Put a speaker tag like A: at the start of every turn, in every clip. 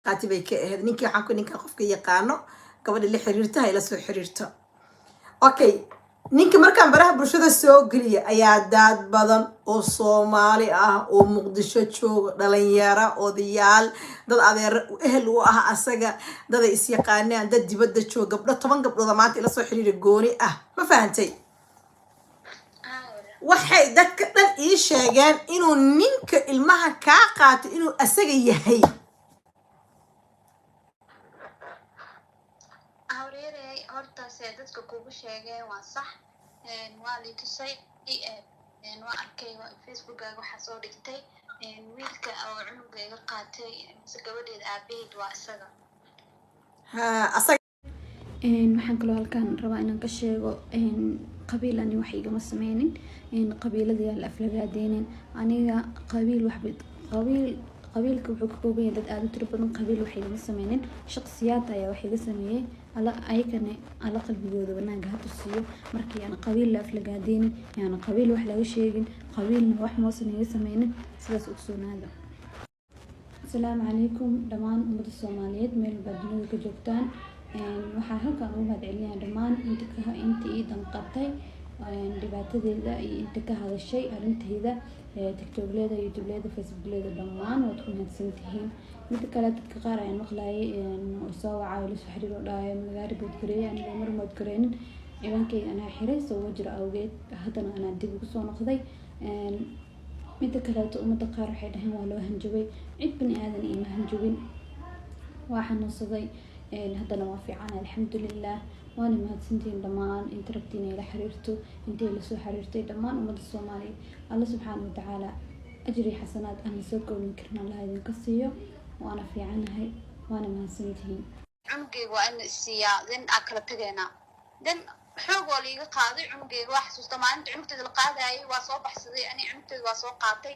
A: Markhaati bay ka ahayd. Ninkii waxaan ku, ninka qofka yaqaano gabadha la xiriirta ha ila soo xiriirto. Okay, ninka markaan baraha bulshada soo geliya ayaa daad badan oo Soomaali ah oo Muqdisho jooga, dhalinyaro, odayaal, dad adeer ehel u ah asaga, daday isyaqaanaan, dad dibadda jooga, gabdho, 10 gabdhooda maanta ila soo xiriira gooni ah. Ma fahantay? Waxay dadka dhan ii sheegeen inuu ninka ilmaha kaa qaato inuu asaga yahay.
B: Hawreerey, hortaase dadka kugu sheegeen waa sax. Waa lii tusay, waa arkay Facebookkaaga waxaa soo dhigtay. Wiilka oo cunuga iga qaatay mise gabadheeda aabaheed waa isaga.
A: Ha, asaga.
C: Waxaan kaloo halkan rabaa inaan ka sheego, qabiil ani wax igama sameynin. Qabiilada yaa la aflagaadeynin. Aniga qabiil waxba, qabiil, qabiilka wuxuu ka kooban yahay dad aada u tiro badan. Qabiil wax igama sameynin, shaqsiyaad ayaa wax iga sameeyey. Alla ayakane alla qalbigooda wanaaga ha tusiyo. Marka yaan qabiil la aflagaadeynin, yaana qabiil wax laga sheegin, qabiilna wax moosan iga sameynin, sidaas ogsoonaada. Asalaamu calaykum dhammaan ummadda Soomaaliyeed meel walbaad dunida ka joogtaan. Waxaan halkan ugu mahad celinayaa dhammaan inta ii danqatay dhibaatadeeda iyo inta ka hadashay arrinteyda, TikTokleeda, YouTubeleeda, Facebookleeda, dhammaan waad ku mahadsantihiin. Mida kale, dadka qaar ayaan maqlayay oo soo wacay, lasoo xiriir oo dhahayo lagaa report gareeyay. Aniga mar report gareynin, ciwaankeyga anaa xiray sababo jiro awgeed, haddana anaa dib ugu soo noqday. Mida kaleeto, ummadda qaar waxay dhaheen waa loo hanjabay. Cid bani aadan iima hanjabin. Waa xanuunsaday, haddana waa fiican, alxamdulilah. Waana mahadsantihiin dhammaan inta rabtiin ay la xiriirto, intay lasoo xiriirtay, dhammaan ummadda Soomaaliyeed. Alla subxaana watacaala ajri xasanaad aan la soo koobin karin Allah idinka siiyo. Waana fiicanahay, waana mahadsantihiin.
B: Cunugeyga waa in la isiiyaa, then aa kala tegaynaa. Then xoog waa liiga qaaday cunugeyga. Waa xasuusta maalinta cunugteeda la qaadayay, waa soo baxsaday ani, cunugteeda waa soo qaatay.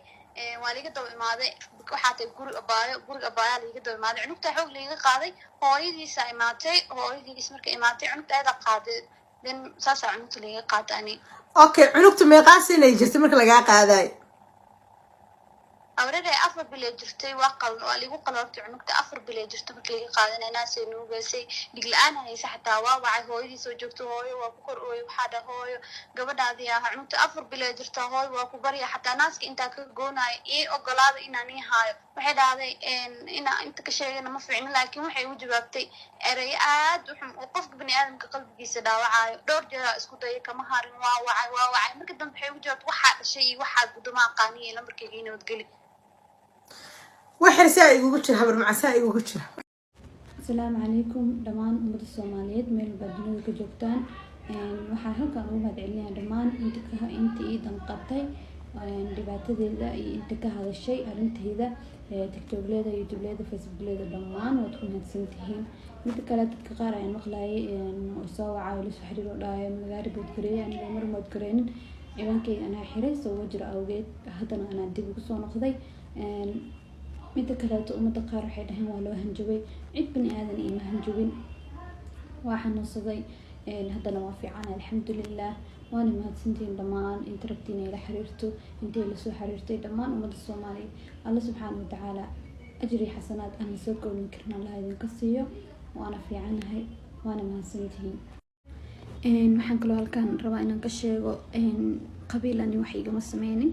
B: Waa liiga daba imaaday. Waxaa tahay guri abaayo, guriga abaayaa liiga daba imaaday. Cunugta xoog liiga qaaday, hooyadiisa imaatay. Hooyadiis markay imaatay, cunugta ayadaa qaaday. Then saasaa cunugta liiga qaatay ani.
A: Okay, cunugta meeqaa sinay jirtay marka lagaa qaadaay?
B: Awrere, 4 bilay jirtay. Waa qal, waa liigu qalortay cunugta. 4 bilay jirtay marka liiga qaadanay. Naasay nuugaysay, dhig la-aan haysa xataa. Waa wacay hooyadii soo joogto. Hooyo waa ku kor ooyay. Waxaa dha, "Hooyo, gabadhaadii ahaa, cunugta 4 bilay jirtaa. Hooyo, waa ku barya, xataa naaska intaa ka goonayo ii ogolaada inaan ii haayo." Waxay dhahday inaa inta ka sheegana ma fiicno, laakiin waxay ugu jawaabtay ereyo aad u xun oo qofka bani aadamka qalbigiisa dhaawacayo. Dhowr jeeraa isku dayay, kama harin. Waa wacay, waa wacay. Marka dambe waxay ugu jawaabtay, "Waxaa dhashay iyo waxaa guduma aqaaniya, lambarkayga ii nabadgeli."
A: Waxir saa igugu jira, habar macaan saa igugu jira.
C: Asalaamu calaykum dhammaan ummadda Soomaaliyeed meel walbaad dunida ka joogtaan. Waxaan halkan ugu mahad celinayaa dhammaan inta ii danqatay dhibaatadeeda iyo inta ka hadashay arrinteyda, TikTokleeda, YouTubeleeda, Facebookleeda, dhammaan waad ku mahadsantihiin. Mida kale, dadka qaar ayaan maqlayay oo soo wacay, lasoo xiriir oo dhahayo lagaa report gareeyay. Aniga mar report gareynin, ciwaankeyga anaa xiray sababo jiro awgeed, haddana anaa dib ugu soo noqday. Mida kaleeto, ummadda qaar waxay dhaheen waa loo hanjabay. Cid bani aadan iima hanjabin. Waa xanuunsaday, haddana waa fiican, alxamdulilah. Waana mahadsantihiin dhammaan inta rabtiin ay la xiriirto, intay lasoo xiriirtay, dhammaan ummadda Soomaaliyeed. Alla subxaana watacaala ajri xasanaad aan la soo koobin karin Allah idinka siiyo. Waana fiicanahay, waana mahadsantihiin. Waxaan kaloo halkan rabaa inaan ka sheego, qabiil ani wax igama sameynin.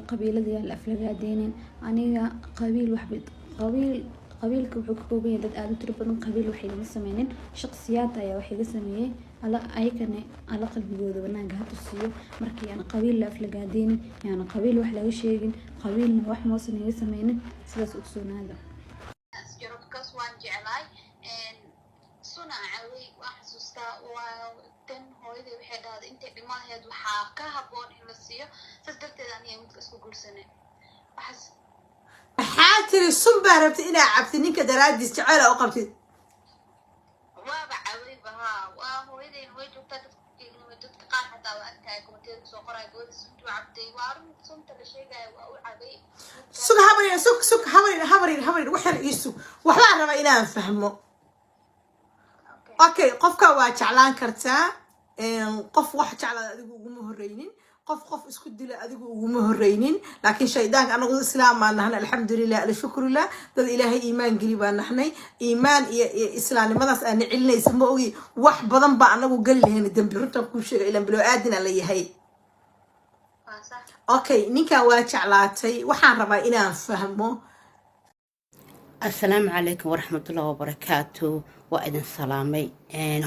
C: Qabiilada yaa la aflagaadeynin. Aniga qabiil waxba, qabiil, qabiilka wuxuu ka kooban yahay dad aada u tiro badan. Qabiil wax igama sameynin, shaqsiyaad ayaa wax iga sameeyey. Alla ayakane alla qalbigooda wanaaga ha tusiyo. Marka yaan qabiil la aflagaadeynin, yaana qabiil wax laga sheegin, qabiilna wax moosan iga sameynin, sidaas ogsoonaada.
B: Jiro because waan jeclaay suna cawey, waan xasuustaa. Waa tan hooyaday waxay dhahday intay dhimo lahayd waxaa ka haboon in la siiyo. Saas darteed aniga midka isku guursanay waxaas.
A: Maxaa tiri? Sun baa rabtay inaa cabtid ninka daraadiis, jaceyla u qabtid?
B: Waaba caweyba haa. Waa hooyadayna way joogtaa, dadka dadka qaar xataa waa agtahay komentiyada kusoo qoraya, "Gabadha suntu cabtay." Waa arrin sunta la sheegaya, waa u cabay.
A: Sug habaryar, sug, sug habaryar, habaryar, habaryar, wax yar ii sug. Waxbaan rabaa inaan fahmo. Okay, qofka waa jeclaan kartaa. Qof wax jeclaada adigu uguma horeynin. Qof qof isku dila adigu uguma horeynin, laakiin shaydaanka, anagu islaam baan nahnay, alxamdulilah, alshukrulah, dad Ilaahay iimaan geli baan nahnay. Iimaan iyo islaamnimadaas aana celinaysa, ma ogi wax badan baa anagu geli lahayn dembi. Runtaan kuu sheega, ilan biloo aadin aan la yahay.
B: Waa sax.
A: Okay, ninkan waa jeclaatay. Waxaan rabaa inaan fahmo.
D: Asalaamu calaykum waraxmatullahi wabarakaatu. Waa idin salaamay.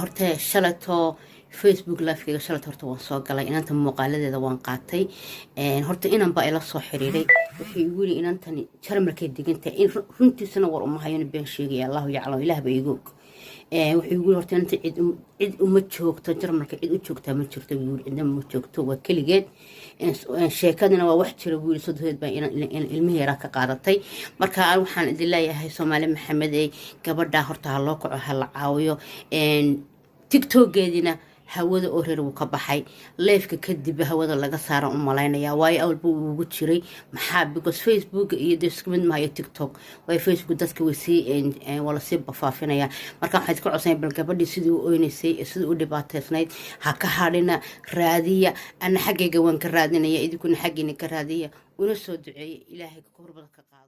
D: Horta shalato Facebook livekeyga shalato horta waan soo galay. Inanta muuqaaladeeda waan qaatay. Horta inan baa ila soo xiriiray, wuxuu igu yiri inantani Jarmalkay degantahay. In runtiisana war uma hayona, been sheegaya Allahu yaclam, Ilaah ba igu og. Wuxuu igu yiri horta inanta cid uma joogto Jarmalka, cid u joogtaa ma jirto buu yiri, cidna ma joogto, waa keligeed. Sheekadina waa wax jira buu yiri, sodoheed baa ilmihii yaraa ka qaadatay. Marka waxaan idin leeyahay, Soomaali Maxamed ee, gabadhaa horta ha loo kaco, ha la caawiyo. TikTokeedina hawada oo reer wuu ka baxay liveka kadib, hawada laga saara u malaynaya, waayo awalba uu ugu jiray. Maxaa? Because Facebook iyo de isku mid maayo TikTok, waayo Facebook dadka way sii waa lasii bafaafinaya. Marka waxaad ka codsanaya, bal gabadhii sidii u oynaysay ee sidii u dhibaateysnayd ha ka hadhina, raadiya. Ana xaggayga waan ka raadinaya, idinkuna xaggiina ka raadiya, una soo duceeya, Ilaahay ka horbada ka qaado.